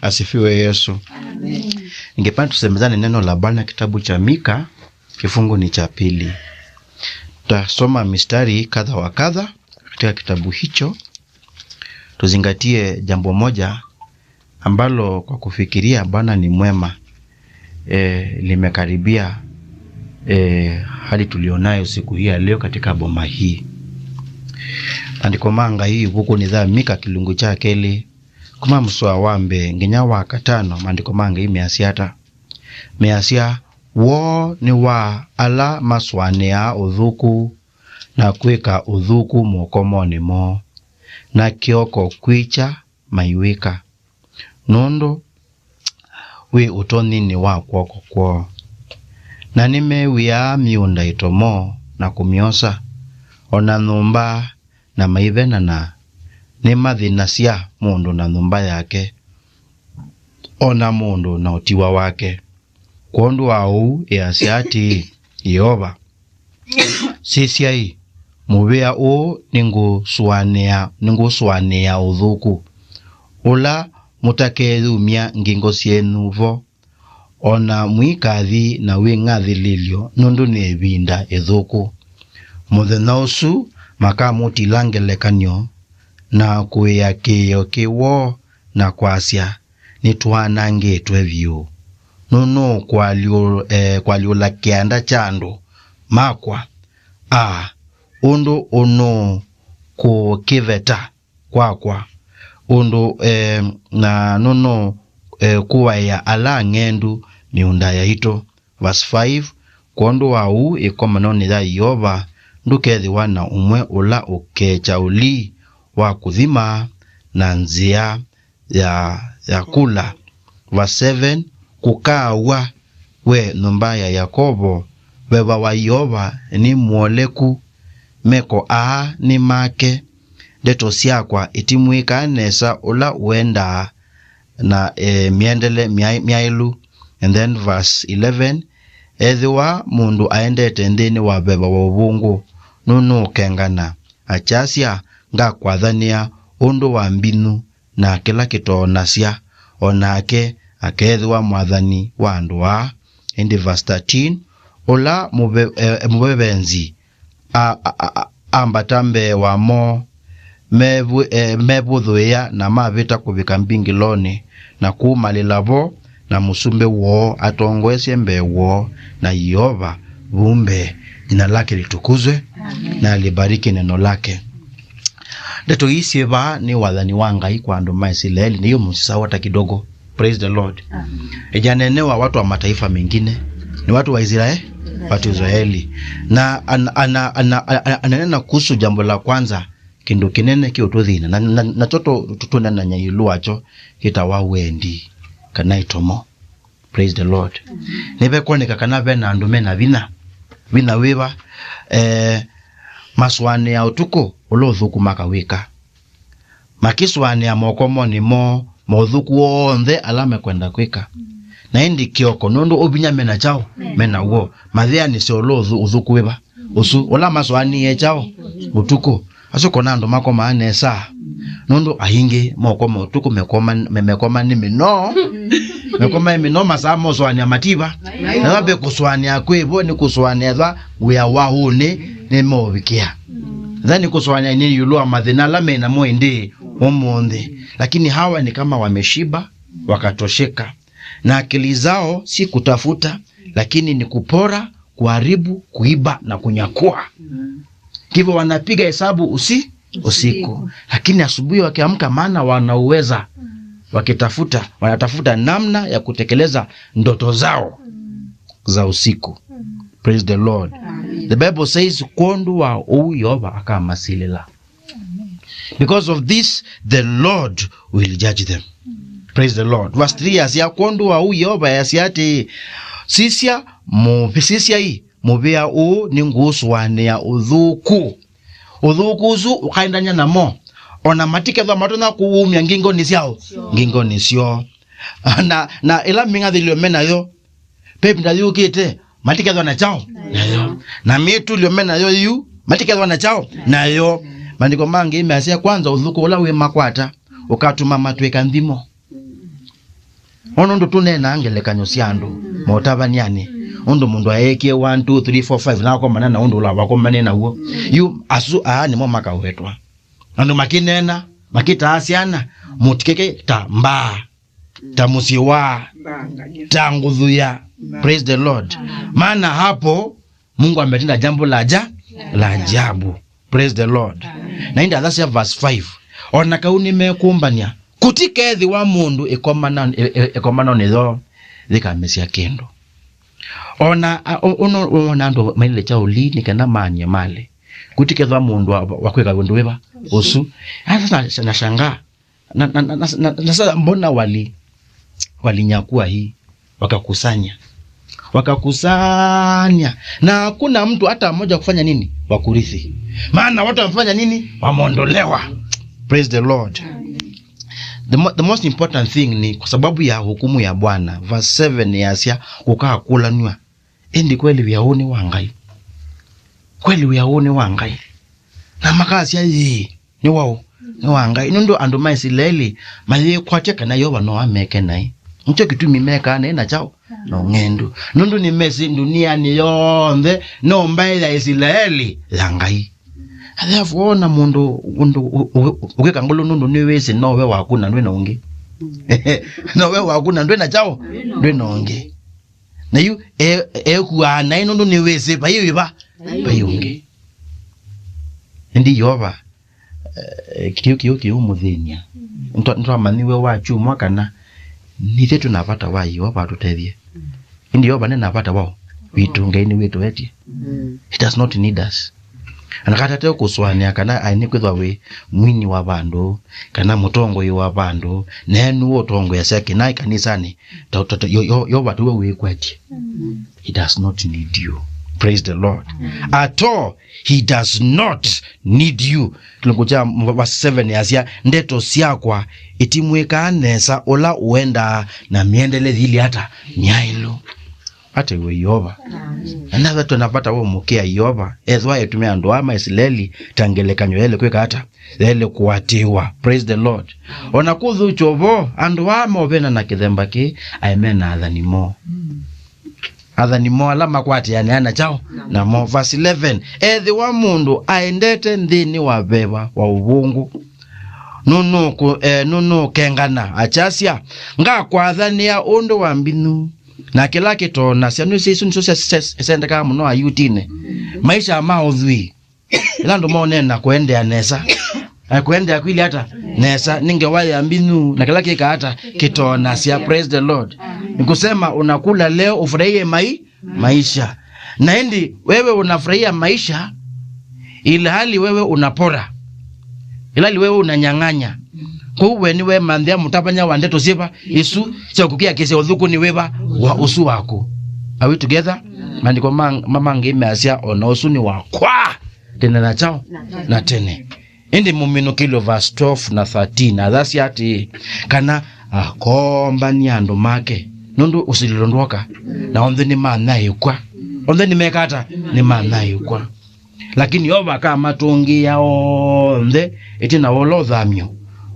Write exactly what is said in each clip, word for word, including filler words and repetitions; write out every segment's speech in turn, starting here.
Asifiwe Yesu. Amen. Ningependa tusemezane neno la Bwana, kitabu cha Mika, kifungu ni cha pili. Tutasoma mistari kadha wa kadha katika kitabu hicho. Tuzingatie jambo moja ambalo kwa kufikiria Bwana ni mwema, eh, limekaribia, eh, hali tulionayo siku hii ya leo katika boma hii. Maandĩko ma Ngai ĩvukunĩ ya Mika kĩlungu kya kelĩ, kuma mũsoa wa mbee nginya wa katano, maandĩko ma Ngai measya ata? Measya, "Woo nĩ wa ala masũanĩaa ũthũku na kwĩka ũthũku mokomonĩ moo, na kĩoko kwĩkya maiwĩka, nũndũ wĩ ũtonyi nĩ wa kw'oko kwoo. Na nĩmew'ĩaa mĩũnda ĩtomo na kũmyosa, o na nyũmba na maivenana. Nĩmathĩnasya mũndũ na nyũmba yake, o na mũndũ na ũtiwa wake. Kwondũ wa ũu easya atĩĩ, Yeova, sisya-ĩ, mũvĩa ũũ nĩngũsũanĩa, nĩngũsũanĩa ũthũku, ũla mũtakeyumya ngingo syenyu vo, o na mũikathi na wĩng'athĩlĩlyo, nũndũ nĩ ĩvinda ĩthũku. Mũthenya ũsu makamũtila ngelekany'o, na kũĩa kĩĩo kĩ woo, na kwasya, 'Nĩtwanangĩtwe vyũ. Nũnũkũalyũ-, eh, kũalyũla kĩanda kya andũ makwa. Aa, ũndũ ũnũkũkĩveta kwakwa, ũndũ, eh, na nũnũ, eh, kũaĩa ala ang'endu mĩũnda yaitũ. Verse five, kwondũ wa ũu, ĩkomanonĩ ya Yeova ndũkethĩwa na ũmwe ũla ũkekya ũlii wa kũthima na nzĩa ya, ya kũla. Verse seven, kũkaaw'a, we nyũmba ya Yakovo, veva wa Yeova nĩ mũoleku, meko aa nĩ make. Ndeto syakwa itimwĩkaa nesa ũla ũendaa na, eh, mĩendele myaĩ-, myaĩlu. And then verse eleven, ethĩwa mũndũ aendete nthĩnĩ wa veva wa ũvũngũ, nũnũũkengana, akyasya, ngakwathanĩa ũndũ wa mbinyu na kĩla kĩtoonasya, o nake akeethĩwa mwathani wa andũ aa. Ĩndĩ verse thirteen, ũla mũve-, eh, mũvevenzi a, a, a, a, ambata mbee wamo, mevũ-, eh, mevũthũĩa na mavĩta kũvika mbingĩlonĩ, na kumalĩla vo, na mũsumbĩ woo atongoesye mbee woo, na Yeova vu mbee. Jina lake litukuzwe. Amen. Na alibariki neno lake. Ndeto ii syĩ vaa nĩ wathani wa Ngai kwa andũ ma Isilaeli, nĩyo mũsisawa ta kidogo. Praise the Lord. Amen. Ijanene wa watu wa mataifa mengine, ni watu wa Israeli, watu wa Israeli. Na an-, ana-, ana-, ana-, ananena kuhusu jambo la kwanza, kĩndũ kĩnene kĩũtũthĩna. Na, na, na toto tũtũnenanya ĩũlũ wakyo kĩtawa wendi, kana ĩtomo. Praise the Lord. Nĩvekwoneka kana ve na andũ me na vinya. Vinya wĩva? Eh, masũanĩa ũtukũ ũla ũthũku makawĩka. Makĩsũanĩa mokomonĩ moo, mothũku onthe ala mekwenda kwĩka. Na ĩndĩ kĩoko, nũndũ ũvinya mena kyaũ? Mena w'o. Mathĩanĩsya ũla ũthũ-, ũthũku wĩva? Ũsu, ũla masũanĩe kyaũ? Ũtukũ. Asu kona andũ makomaa nesa. Nũndũ aingĩ mokoma ũtukũ, mekoma, me-, mekoma nĩ mĩnoo. Mekoma nĩ mĩnoo masaa mosũanĩa mativa. Na vambe kũsũanĩa kwĩvo nĩ kũsũanĩa ethwa wĩa wa ũnĩ nĩ meũvikĩa. Ethwa nĩ kũsũanĩa nĩ ĩũlũ wa mathĩna ala me namo ĩndĩ ũmũnthĩ. Lakini hawa ni kama wameshiba, wakatosheka. Na akili zao si kutafuta, lakini ni kupora, kuharibu, kuiba na kunyakua. Hivyo wanapiga hesabu usi-, usiku. Usiku. Lakini asubuhi wakiamka, maana wana uweza, wakitafuta, wanatafuta namna ya kutekeleza ndoto zao za usiku. Praise the Lord. Amen. The Bible says, kwondũ wa ũu Yeova akamasilĩla. Because of this, the Lord will judge them. Praise the Lord. Verse three asya, kwondũ wa ũu Yeova easya atĩĩ, sisya, mũ-, sisyai, mũvĩa ũũ nĩngũũsũanĩa ũthũku. Ũthũku ũsu ũkaendany'a namo. O na matikethwa matonya kũumya ngingonĩ syao. Ngingonĩ syoo. Na, na ĩla mĩng'athĩlĩo me nayo, ve ĩvinda yũkĩte, matikethwa na kyaũ? Nayo. Na mĩtũlyo me nayo yu, matikethwa na kyaũ? Nayo. Maandĩko mangĩ measya, kwanza ũthũku ũla wĩ makwata ũkatuma matw'ĩka nthimo. Ona ũndũ tũneenaa ngelekany'o sya andũ, motavany'anĩ, ũndũ mũndũ aekie one, two, three, four, five, na akomana na ũndũ ũla wakomanie naw'o. Yu asu aa nĩmo makawetwa. Andũ makĩneena, makĩtaa syana, mũtikeke ta mbaa, ta mũsyĩ wa, ta nguthu ya. Praise the Lord. Maana hapo Mungu ametenda jambo la aja-, la ajabu. Praise the Lord. Na ĩndĩ athasya verse five. Ona kau nĩmekũmbany'a, kũtikethĩwa mũndũ ĩkomana-, ĩ-, ĩ-, ĩkomanonĩ yoo yĩkamesya kĩndũ. Ona, a, ũ-, ũno, wona andũ mailile kyaũli nĩ kana many'e malĩ. Kũtikethĩwa mũndũ wa, wa kwĩka ũndũ wĩva ũsu. Sasa na, nashangaa. Na, na, na, na, na, na sasa mbona wali-, walinyakua hii? Wakakusanya. Wakakusanya. Na hakuna mtu hata mmoja kufanya nini? Wa kurithi. Maana watu wamefanya nini? Wameondolewa. Praise the Lord. The mo-, the most important thing ni kwa sababu ya hukumu ya Bwana. Verse seven yasya, kũkakũlanw'a. Ĩndĩ kweli wĩa ũũ nĩ wa Ngai? Kweli wĩa ũũ nĩ wa Ngai? Na makasya, ĩĩ, nĩ waũ? Nĩ wa Ngai. Nũndũ andũ ma Isilaeli mayĩkwatya kana Yeova no ameke naĩ. Nĩkyo kĩtumi mekaa naĩ na kyaũ? Na ũng'endu. Nũndũ nĩmesĩ ndunianĩ yonthe no mbaĩ ya Isilaeli ya Ngai. Alafu wona mũndũ, ũndũ ũ-, ũ-, ũkĩka ngũlũ nũndũ nĩwĩsĩ no we waku na ndwĩ na ũngĩ. No we waku na ndwĩ na kyaũ? Ndwĩ na ũngĩ. Na yu e-, ekuaa naĩ nũndũ nĩwĩsĩ vai wĩva? Vai ũngĩ. Ĩndĩ Yeova, eh, kĩu, kĩu, kĩu mũthĩny'a. Nĩtwa-, nĩtwamanyiwe wakyumwa kana nithyĩ twĩ na vata wa Yeova atũtethye. Ĩndĩ Yeova nĩ na vata wao witũ, Ngai nĩwĩtũetye. He does not need us. Anakatate kũsũanĩa kana aĩ nĩkwĩthwa wĩ mwini wa vandũ, kana mũtongoi wa vandũ, na nũũ ũtongoeasya kĩna ĩkanisanĩ, ta, ta, ta, yo, yo, yo vata we wĩkwetye. He does not need you. Praise the Lord. At all, he does not need you. Kĩlungu kya verse seven yasya, ndeto syakwa itimwĩkaa nesa ũla ũendaa na mĩendele yĩlĩ ata? Myaĩlu. Ata iwe Yeova. Na natha twĩ na vata wa ũmũkĩa Yeova, ethĩwa etũmĩa andũ aa ma Isilaeli ta ngelekany'o yaĩle kwĩka ata? Yaĩle kũatĩĩwa. Praise the Lord. Ona kũthũkywa vo, andũ aa movena na kĩthemba kĩĩ, aĩ me na athani moo. Athani moo ala makwatĩanĩa na kyaũ? Namo. Verse eleven, ethĩwa mũndũ aendete nthĩnĩ wa veva wa ũvũngũ, nũnũkũ-, eh, nũnũkengana, akyasya, ngakwathanĩa ũndũ wa mbinyu, na kĩla kĩtoonasya. Nĩsĩ isu nĩsyo sya-, sya-, syendekaa mũno ayutinĩ. Maisha ma ũthwii. Ĩla andũ moneena kũendeea nesa. Eh, kũendeea kwĩlĩ ata? Nesa. Nĩ ngewa ya mbinyu, na kĩla kĩkaa ata? Kĩtoonasya. Praise the Lord. Ni kusema unakula leo ufurahie mai-, maisha. Na ĩndĩ wewe unafurahia maisha, ilhali wewe unapora. Ilhali wewe unanyang'anya. Kwoou we nĩwemanthĩa mũtavany'a wa ndeto syĩva isu sya kũkiakĩsya ũthũkũnĩ wĩva wa ũsu waku. Are we together? Maandĩko ma-, ma-, mangĩ measya, o na ũsu nĩ wakwa tene na kyaũ? Na tene. Ĩndĩ mũminũkĩlyo verse twelve na thirteen, athasya atĩĩ, kana akombany'a andũ make, nũndũ ũsilĩlo ndwoka, na onthe nĩmanyaĩĩkw'a. Onthe nĩmeka ata? Nĩmanyaĩĩkw'a. Lakini Yeova akamatũngĩĩa onthe ĩtina wa ũla ũthamyo,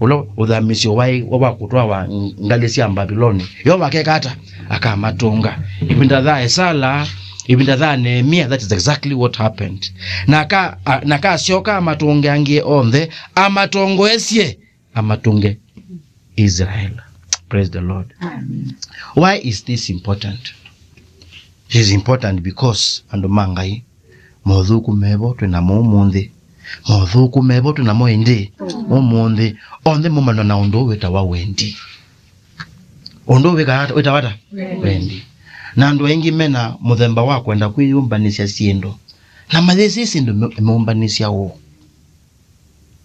ũla ũthamĩsyo waĩ wa kũtwawa ngalĩ sya Mbaviloni. Yeova akeka ata? Akamatũnga. Ĩvinda ya Esala, ĩvinda ya Nehemia, that is exactly what happened. Na aka-, a-, na akasyoka amatũnge angĩ onthe, amatongoesye, amatũnge Israel. Praise the Lord. Amen. Why is this important? It is important because andũ ma Ngai, mothũku mevo twĩ namo ũmũnthĩ. Mothũku mevo twĩ namo ĩndĩ ũmũnthĩ. Onthe maumanwa na ũndũ ũũ wĩtawa wendi. Ũndũ ũũ wĩka-, wĩtawa ata? Wendi. Na andũ aingĩ mena mũthemba wa kwenda kwĩyũmbanĩsya syĩndũ. Na mayĩsĩ syĩndũ me-, meũmbanĩsya ũũ.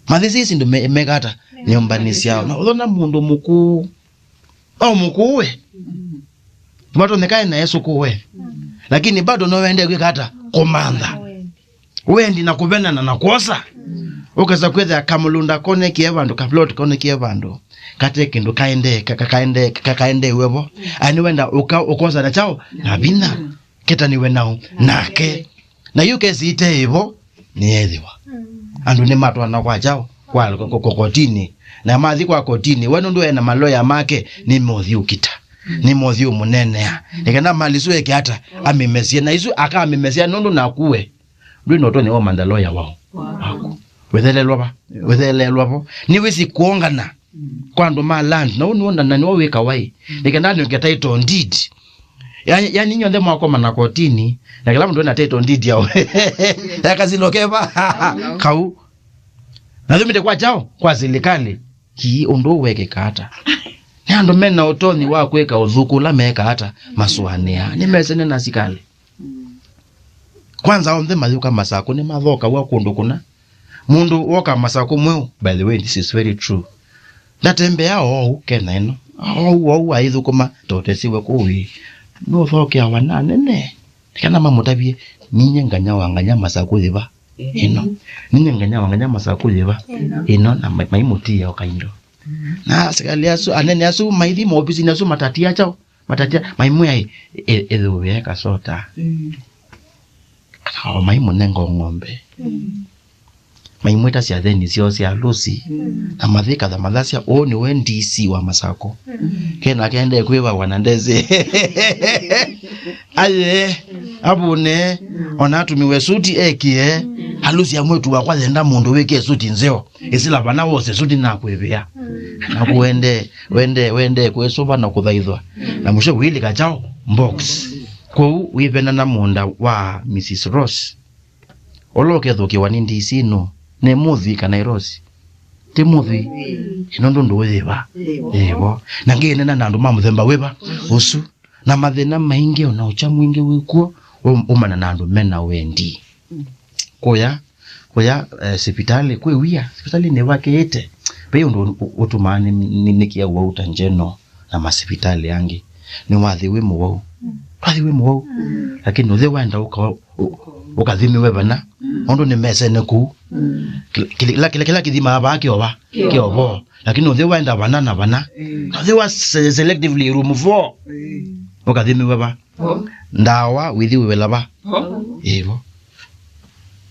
Mayĩsĩ syĩndũ me-, meka ata? Meũmbanĩsya ũũ. Na ũthona mũndũ mũkũũ. O mũkũũ we. Matonyeka ena Yesu kũwe. Lakini bado no wende kwĩka ata? Kũmantha. Wendi na kũvenana na kwosa. Ũkesa kwĩthĩa kamũlũnda konekie vandũ, kaplot konekie vandũ. Kate kĩndũ kaende, ka-, ka-, kaende, ka-, kaende wevo. Ani wenda ũka-, ũkosa na kyaũ? Na vinya. Ketanĩwe nao. Nake. Na yu kesi ite ĩvo, nĩyeethĩwa. Andũ nĩmatwaana kwa kyaũ? Kwa ko-, ko-, ko-, kotinĩ. Na mathi kwa kotinĩ, we nũndũ ena maloya make, nĩmothiũkita. Nĩ mothiũ mũnenea. Nĩ kana mali isu eke ata? Amĩmesye. Na isu akamĩmesya nũndũ naku we ndwĩ na ũtonyi wa ũmantha loya wao. Waku. Wĩthelelwa va? Wĩthelelwa vo? Nĩ wĩsi kũongana kwa andũ ma land. Na ũu nĩwona na nĩwo wĩ kawaii. Nĩ kana nĩũke title deed. Yani, yani inyonthe mwakomana kotini, na kĩla mũndũ ena title deed yao. Yakasilo keva. Kau. Na thumĩte kwa chao, kwa serikali. Kii ũndũ ũũ wekĩka ata? Nĩ andũ mena ũtonyi wa kwĩka ũthũku ũla meeka ata? Masũanĩa. Nĩmesene na asikalĩ. Kwanza onthe mayũka Masakũ nĩmathokaw'a kũndũ kũna. Mũndũ woka Masakũ mweũ, by the way, this is very true. Ndatembeaa oou Kenya ĩno. Oou, oou aithũkũma totesiwe kũu ĩ. Nũthokeawa na nene. Nĩ kana mamũtavye, ninye nganya wa nganya Masakũ yĩva? Ĩno. Ninye nganya wa nganya Masakũ yĩva? Ĩno. Na ma- maimũtia o kaindo. Na asikalĩ asu, anene asu, maithi maovisinĩ asu matatia chao. Matatia, maimwĩa ĩ, ĩ- ĩthũvĩe kasota. Kana o maimũnenga o ng'ombe. Maimwĩta syatheni syoo sya harusi. Na mathi katha mathasya, ũũ nĩwe D C wa Masakũ. Kena kaendee kwĩvawa na ndesĩ. Aye, avune, ona atumiwe suti ekĩe. Harusi ya mwĩtu wakwa yenda mũndũ wĩkĩe suti nzeo. Ĩsĩla vana wose suti na kwĩvĩa. Na kũende, wende, wende kwĩsũva na kũthaithwa. Na mũsyo wĩlika chao box. Kwoou wĩvena na mũũnda wa Missus Rose. Ũla ũkethũkĩwa nĩ D C nũ? Nĩ Mũthi kana Irosi? Ti Mũthi. Ĩ nũndũ ndũũ yĩva? Yĩvo. Na ngĩnena na andũ ma mũthemba wĩva? Ũsu. Na mathĩna maingĩ, ona ũkya mwingĩ wĩ kw'o, um- umana na andũ mena wendi. Kũya, kũya, eh, sivitalĩ kwĩ wia, sivitalĩ nĩvakĩĩte. Ve ũndũ ũ- ũtumaa nĩ- nĩ- nĩkĩa ũwau ta njeno na masivitalĩ angĩ. Nĩwathi wĩ mũwau. Wathi wĩ mũwau. Lakini ũthi waenda ũka- ũ- ũkathimiwe vana. Ũndũ nĩmesene kũu. Kĩla- kĩla- kĩla- kĩla kĩthimaa vaa kĩova. Kĩovo. Lakini ũthi waenda vana na vana. Na ũthi wa se- selectively room four. Ũkathimiwe va? Ndawa wĩthi wĩvela va? Ĩvo.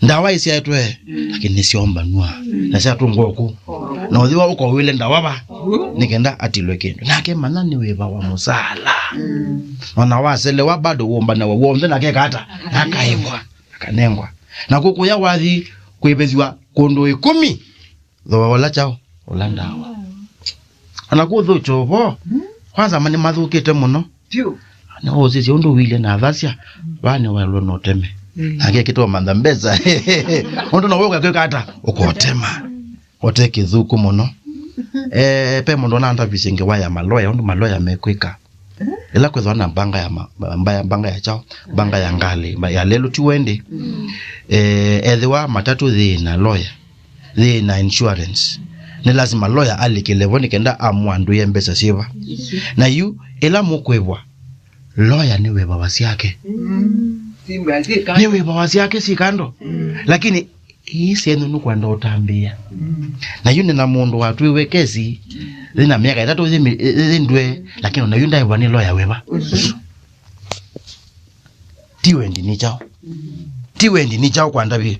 Ndawa isyaetwe, lakini nĩsyombanwa. Na syatũngwa ũkũ. Na ũthi wa ũkowĩle ndawa va? Nĩ kenda atilwe kĩndũ. Nake manya nĩ wĩva wa mũsala. Ona waselewa bado wũmbanawa w'onthe nake kata? Akaĩvwa, akanengwa. Na kũkũya wathi kwĩvĩthw'a kũndũ ĩkũmi. Thooa ũla kyaũ? Ũla ndawa. Ona kũthũkya ũvoo, kwanza ma nĩmathũkĩte mũno. Nĩwaũsisya ũndũ ũilye na athasya, vaa nĩwaĩlwe na ũteme. Nake kĩtwa mantha mbesa. Ũndũ no wĩũka kwĩka ata? Ũkotema. Ũte kĩthũku mũno. Eh, pe mũndũ ũnandavisye ngewa ya maloya, ũndũ maloya mekwĩka. Ĩla kwĩthwa na mbanga ya ma- mbaya, mbanga ya kyaũ? Mbanga ya ngalĩ, mba- ya lelũ ti wendi. Eh, ethĩwa matatũ yĩ na loya, yĩ na insurance, nĩ lasima loya alikĩle vo nĩ kenda amũandũĩe mbesa syĩva. Na yu ĩla mũkwĩvwa, loya nĩ wĩvawa syake. Nĩ wĩvawa syake si kando. Lakini ii syenyu nũkwenda ũtambĩĩa. Na yu nĩ na mũndũ watwĩwe kesi yĩna myaka ĩtatũ yĩ mi- yĩ ndw'e, lakini ona yu ndaĩvwa nĩ loya wĩva. Ti wendi nĩ kyaũ? Ti wendi nĩ kyaũ kwandavye?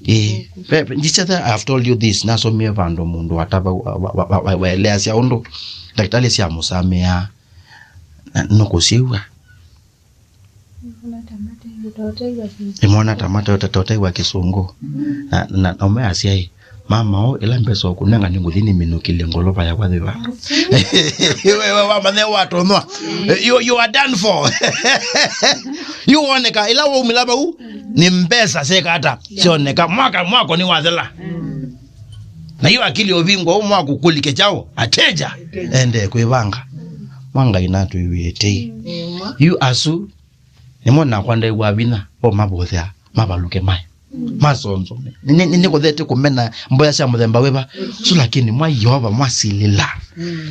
Ĩĩ. Ve- ve- njĩsya that I have told you this, nasomie vandũ mũndũ watava wa- wa- wa- wa- waeleasya ũndũ ndakĩtalĩ syamũsamĩaa na nũkũsyĩw'a. Nĩmona ta mate ũtata ũtai wa kĩsũngũ. Na, na, na ũmeasya ĩ, mama o, ĩla mbesa ũkũnenga nĩngũthi nĩminũkĩlye ngolova yakwa thĩva. Wewe wamathe watonywa. You, you are done for. Yu woneka, ĩla waumĩla vau, nĩ mbesa syeka ata? Syoneka. Mwaka, mwako nĩ wathela. Na yu akili ũvingwa ũmwe wa kũkũlike kyaũ? Ateja. Ende kwĩvanga. Mwa Ngai natwĩw'ĩe tei. Yu asu, nĩmo nakwa ndaĩw'a vinya, o mavũthya, mavalũke maĩ. Masonzome. Nĩ- nĩ- nĩ- nĩkũthete kũmena mboya sya mũthemba wĩva? Su, lakini mwa Yeova mwasilĩla.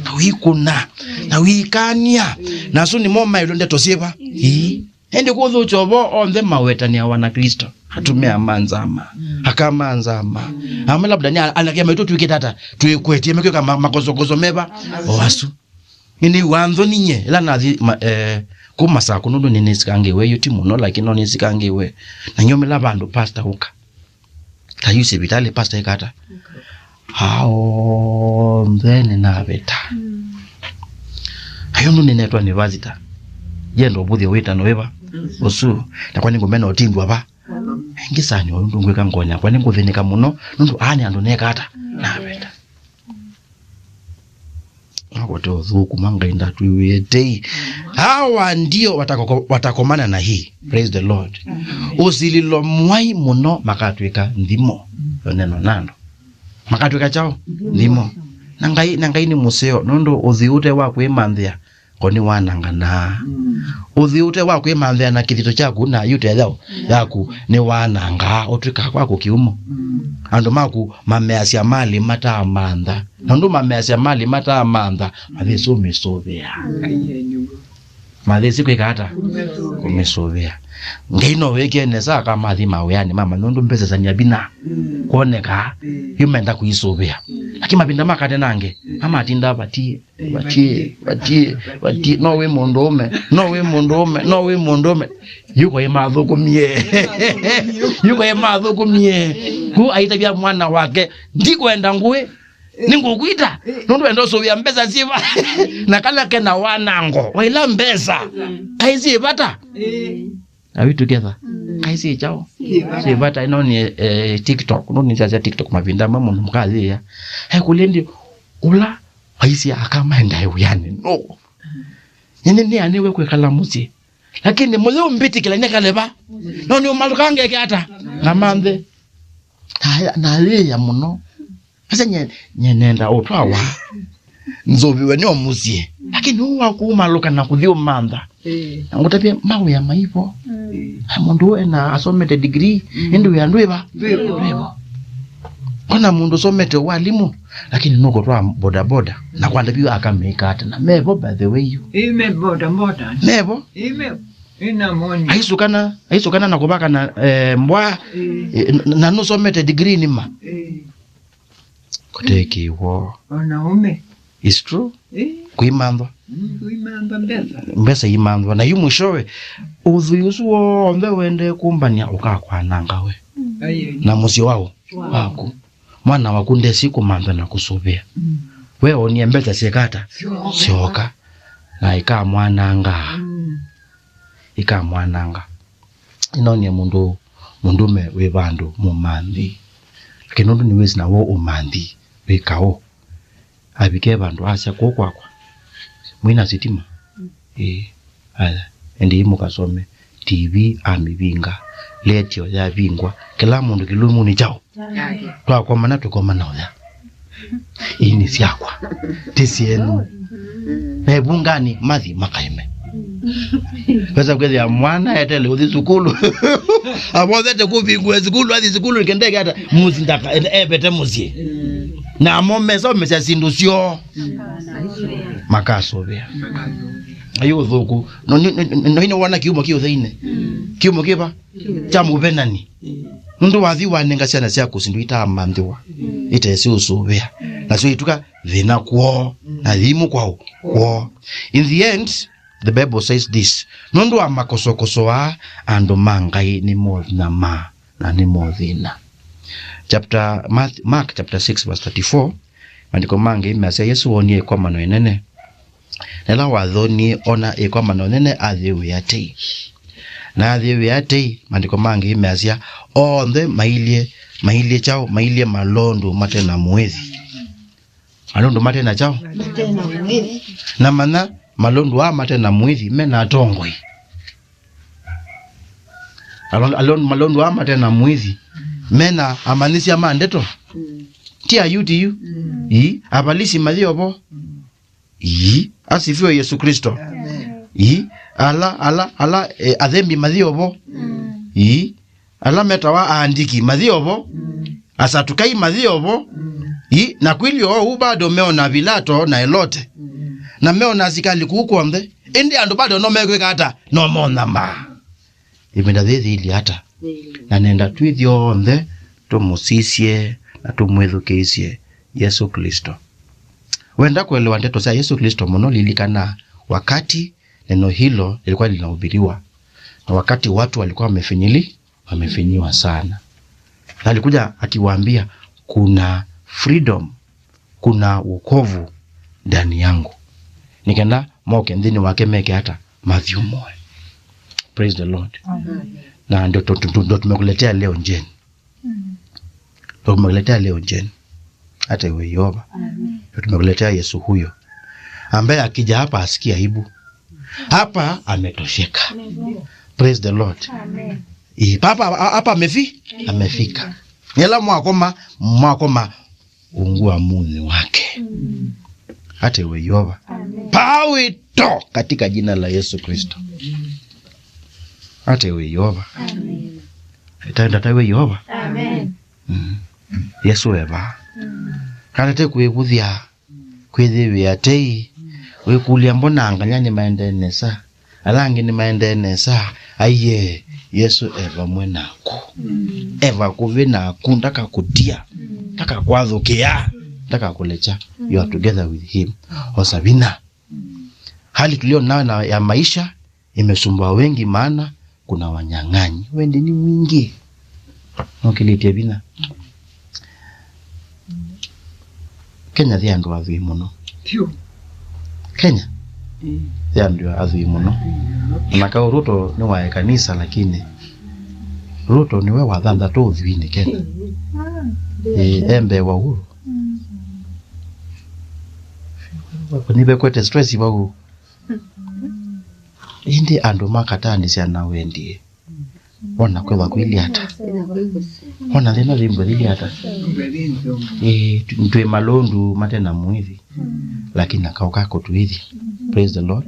Na wĩkũna. Na wĩkany'a. Na asu nĩmo maĩlwe ndeto syĩva? Ii. Ĩndĩ kũthũkya ũvoo onthe mawetanĩawa na Klĩsto. Atumĩa ma nzama. Aka ma nzama. Amwe labda nĩ a- anake maitũ twĩkĩte ata? Twĩkwetye mekwĩka ma- makosokoso meva? O asu. Nĩnĩw'aa nthoni nyie ĩla nathi ma- eh, kũu Masakũ nũndũ nĩnĩsikangĩwe, yu ti mũno, lakini no nĩsikangĩwe. Na nyumĩla vandũ pasta ũka. Ta yu sivitalĩ pasta ĩkata? Aonthe nĩnavĩta. Na Nũndũ nĩnetwa nĩ vasita. Yenda ũvũthya wĩtano wĩva? Ũsu. Na kwa nĩngũmena ũtindwa va? Ngisanĩwa nũndũ ngwĩka ngoo yakwa, nĩngũthĩnĩka mũno, nũndũ aa nĩ andũ neka ata? Navenda. Nakote ũthũku ma Ngai ndatwĩw'ĩe tei. Hawa ndio watako-, watakomana na hii. Praise the Lord. Ũsilĩlo mwai mũno makatw'ĩka nthimo. Yo neno nando. Makatw'ĩka kyaũ? Nthimo. Na Ngai, na Ngai nĩ mũseo, nũndũ ũthyũ ũte wa kwĩmanthĩa ko nĩwananganaa. Ũthyũ ũte wa kwĩmanthĩa na kĩthito kyaku na yute yao yaku nĩwanangaa, ũtw'ĩkaa kwaku kĩumo. Andũ maku mameasya malĩ mataamantha. Na ũndũ mameasya malĩ mataamantha, mathĩsĩ ũmĩsũvĩa. Mathĩsĩ kwĩka ata? Kũmĩsũvĩa. Ngai no wĩkĩe nesa akamathi mawĩanĩ mama nũndũ mbesa sania vinya kwoneka yu menda kũisũvĩa. Lakini mavinda makate nange amatinda vatie, vatie, vatie, vatie. No wĩ mũndũũme, no wĩ mũndũũme, no wĩ mũndũũme. Yuko ĩmathũkũmie. Yuko ĩmathũkũmie. Ku aitavya mwana wake, ndikwenda ngũĩ. Nĩngũkwĩta nũndũ wenda ũsũvĩa mbesa syĩva. Na kala kena wanango waila mbesa kaĩ syĩ vata. Are we together? Kaĩ syĩ kyaũ? Syĩ vata. Ĩno nĩ eh, TikTok. Nũndũ nĩsasya TikTok mavinda amwe mũndũ mũkathĩĩa ekũlya ndi ũla waisye aka maendae wĩanĩ no nyene nĩanĩwe kwĩkala mũsyĩ. Lakini mũyũ mbĩtĩkĩla nĩkale va no nĩũmalũka ngeke ata ngamanthe. Nayĩĩa mũno. Asa nye, nye nenda ũtwawa nzũviwe nĩ o mũsyĩ. Lakini ũu wa kuumalũka na kũthi ũmantha na ngũtavya mawĩa maivo. Ai mũndũ ũũ ena asomete degree ĩndĩ wĩa ndwĩva ndwĩvo. Kona mũndũ ũsomete walimu lakini nũkũtwaa bodaboda na kwanda vyu akamĩka ata na mevo by the way you Ime boda boda. Mevo Ime ina moni. Aisukana aisukana na kũvakana eh, mbwa eh, na nũsomete degree nĩma. Kũte kĩw'o. Wanaume. It's true. Eh, kwĩmanthwa. Mm, kwĩmanthwa mbesa. Mbesa imanthwa na yu mwishowe ũthwii ũsu w'onthe wendee kũmbany'a ũkakwananga we na mũsyĩ wao waku. Mwana waku ndesi kũmanthwa na kũsũvĩa. We onie mbesa syekata syoka na ikamwananga. Ikamwananga. Nĩnonie mũndũ mũndũme wĩ vandũ mũmanthi. Lakini nũndũ nĩwĩsĩ na w'o ũmanthi wĩka ũ? Avike vandũ asya kũu kwakwa mwĩna sitima. Ĩĩ. Aya, endei mũkasome. TV amĩvinga, letio yavingwa, kĩla mũndũ kĩlumunĩ kyaũ. Twakomana tũkomana ũya. Ii nĩ syakwa ti syenu. Mevunganĩ mathi makaime. Wesa kwĩthĩa mwana etele ũthi sukulu. Avothete kũvingũe sukulu athi sukulu kendeke ata mũsi ndaka evete mũsyĩ. Namo mesomesya syĩndũ syoo makasũvĩa. Ayu ũthũku no nĩ wona kiumo kĩ ũtheinĩ. Kiumo kĩva? Kya mũvenani. Nũndũ wathi wanenga syana syaku syĩndũ itaamanthĩwa itesĩ ũsũvĩa nasyo ituka thĩna kwoo na yĩimũ kwao kwoo. In the end, the Bible says this, nũndũ wa makosokoso aa andũ ma Ngai nĩmonyamaa na nĩmothĩna. Chapter Mark, Mark chapter six verse thirty-four. Maandĩko mangĩ measya Yesũ wonie ĩkomano ĩnene. Na ĩla wathonie ona ĩkomano nene athĩwĩa tei. Na athĩwĩa tei, maandĩko mangĩ measya, onthe mailyĩ, mailyĩ kyaũ? Mailyĩ malondu mate na mũĩthi. Malondu mate na kyaũ? Mate na mũĩthi. Na manya malondu aa mate na mũĩthi me na atongoi. Alon-, alon-, malondu aa mate na mũĩthi me na amanyĩsya ma ndeto. Ti ayuti yu. Ii, avalisi mathi ovo. Ii, asifiwe Yesu Kristo. Ii, ala, ala, ala, eh, athembi mathi ovo. Ii, ala metawa aandiki mathi ovo. Asatukai mathi ovo. Ii, na kwĩlyo ou bado meona Vilato na Elote. Na meona asikali kũu kw'onthe. Ĩndĩ andũ bado no mekwĩka ata? No monyamaa. Ĩvinda yĩĩ yĩilyĩ ata? Na nenda twĩthyonthe tũmũsisye na tũmwĩthukĩĩsye Yesũ Klĩsto. Wenda kũelewa ndeto sya Yesũ Klĩsto mũno, lilikana wakati neno hilo lilikuwa linahubiriwa na wakati watu walikuwa wamefinyili-, wamefinyiwa sana. Na alikuja akiwaambia, "Kuna freedom, kuna wokovu ndani yangu." nĩ kana moke nthĩnĩ wake meke ata? Mathyũmũe. Praise the Lord. Amen. Na ndo tu- tu- tu- ndo tumekuletea leo njeni. Ndo tumekuletea leo njeni. Hata iwe Yehova. Amen. Ndo tumekuletea Yesu huyo ambaye akija hapa asikii aibu. Hapa ametosheka. Amen. Praise the Lord. Amen. Ĩ, hapa hapa amefi amefika. Nĩla mwakoma mwakoma ungu wa mũnyĩ wake. Hata iwe Yehova. Amen. Pawĩto katika jina la Yesu Kristo. Hata iwe Yehova. Amen. Ĩtaenda ta iwe Yehova. Amen. Mm. Yesu eva. Kana te kwĩvũthya, kwĩthĩwĩa tei, wĩkũlya mbona anganya nĩmaendee nesa? Ala angĩ nĩmaendee nesa, aiee, Yesu e vamwe naku. Mm. E vakuvĩ naku, ndakakũtia, mm, ndakakwathũkĩa, mm, ndakakũlekya. You are together with him. Osa vinya. Mm. Hali tulio nayo na ya maisha imesumbua wengi, maana kuna wanyang'anyi. Wendi ni mwingi. Nokĩlĩtye vinya. Kenya yĩ andũ athwii mũno. Kenya yĩ andũ athwii mũno. Na kau Ruto nĩ wa kanisa, lakini Ruto nĩwe wa thanthatũ ũthwiinĩ Kenya. Ĩĩ, e mbee wa Uhuru. Nĩvekwete stress vau. Ĩndĩ andũ makataanĩsya na wendi. Wona kwĩva kwĩli ata? Wona thĩna thĩmbwe thĩli ata? Ĩĩ, twĩ malũndu mate na mũithi, lakini akaũka kũtũĩthi. Praise the Lord.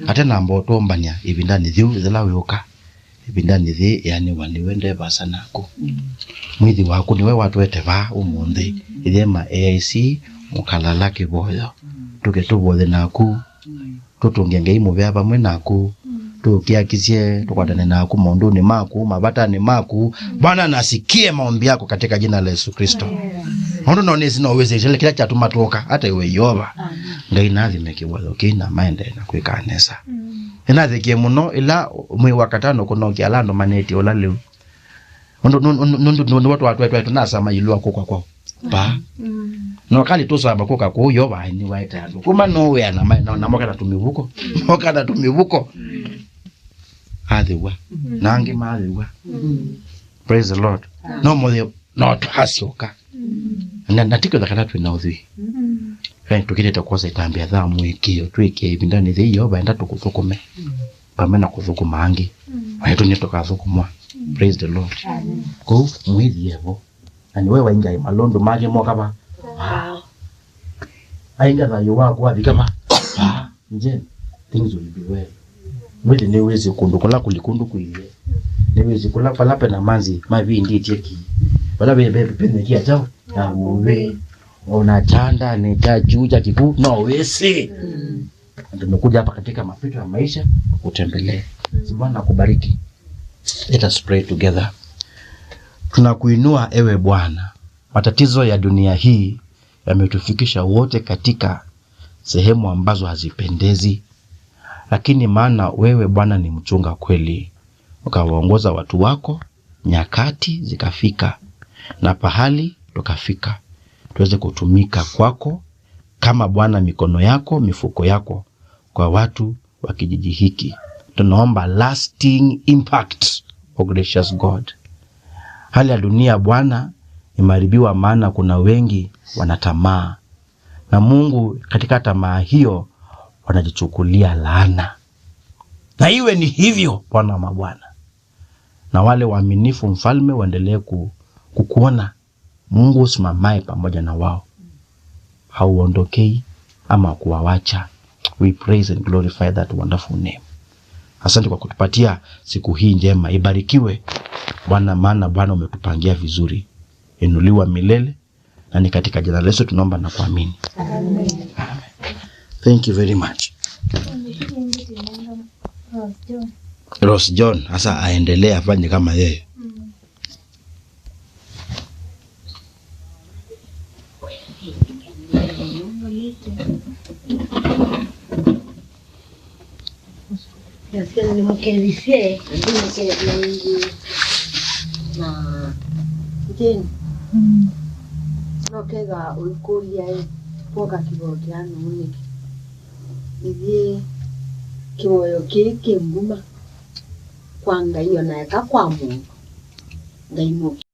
Ate namba ũtũmbany'a ĩvindanĩ yĩu yĩla wĩũka, ĩvindanĩ yĩĩ ĩanĩwa nĩwe ndevasa naku. Mwithi waku nĩwe watũete vaa ũmũnthĩ. Ĩthema A I C mũkalala kĩvoyo, tũke tũvoye naku. Tũtũngĩe Ngai mũvea vamwe naku, tũkiakisye, tũkwatane naku maũndũnĩ maku, mavatanĩ maku. Bwana nasikie maombi yako katika jina la Yesu Kristo. Nũndũ no nĩsĩ no wĩsĩ kĩla kĩla kyatuma twoka, ata iwe Yeova. Ngai nathime kĩvoyo kĩu na maendee na kwĩka nesa. Nĩnathĩkie mũno ĩla mwei wa katano kũnokia ala andũ manĩtye ũla lĩu. Nũndũ nũndũ nũndũ nũndũ nĩw'o twatwaĩtwe tũnasama ĩũlũ wa kũka kwao. Vaa. No kalĩ tũsamba kũka kũu Yeova nĩwaete andũ. Kuma no wĩa na ma- na- na moka na tũmĩvuko. Moka na tũmĩvuko. Athĩwa. Na angĩ mathĩwa. Praise the Lord. No mũthĩ no twasyoka. Na na tikĩtha kana twĩ na ũthwii. Yaani tũkĩtĩte kwosa ĩtambĩa thaa mũĩkĩo twĩkĩe ĩvindanĩ yĩĩ Yeova enda tũkũthũkũme. Vamwe na kũthũkũma angĩ. Naitũ nĩtũkathũkũmwa. Praise the Lord. Kũu mwĩthi evo. Na nĩwe waingaĩ malũndũ make moka va. Ainga thayũ waku wavika va. Nje, things will be well. Mwĩthi nĩwĩsĩ kũndũ kũla kũli kũndũ kũilyĩ. Nĩwĩsĩ kũla vala pena manzi mavindĩtye ki. Vala ve ve pene kia chao na ũvĩ. Ona chanda nĩ cha juu cha kikuu no wĩsĩ. Na tumekuja hapa katika mapito ya maisha kutembelee. Si Bwana akubariki. Let us pray together. Tunakuinua ewe Bwana. Matatizo ya dunia hii yametufikisha wote katika sehemu ambazo hazipendezi. Lakini maana wewe Bwana ni mchunga kweli, ukawaongoza watu wako, nyakati zikafika na pahali tukafika, tuweze kutumika kwako kama Bwana mikono yako, mifuko yako kwa watu wa kijiji hiki. Tunaomba lasting impact, oh gracious God. Hali ya dunia Bwana imeharibiwa, maana kuna wengi wanatamaa. Na Mungu, katika tamaa hiyo wanajichukulia laana. Na iwe ni hivyo, Bwana wa mabwana. Na wale waaminifu, Mfalme, waendelee ku- kukuona. Mungu usimamae pamoja na wao, hauondokei ama kuwawacha. We praise and glorify that wonderful name. Asante kwa kutupatia siku hii njema, ibarikiwe Bwana, maana Bwana umetupangia vizuri. Inuliwa milele, na ni katika jina la Yesu tunaomba na kuamini. Amen. Thank you very much. Rose John, sasa aendelee afanye kama yeye. Nasikia nimũkethisye, ndimũkethya ĩngĩ. Na Jane, no ketha ũikũlya ĩ, kwoka kĩvoo kĩa nũũ nĩkĩ? Ithyĩ, kĩvoyo kĩĩ kĩ nguma kwa Ngai, o na eka kwa mũndũ, Ngai nũkĩ.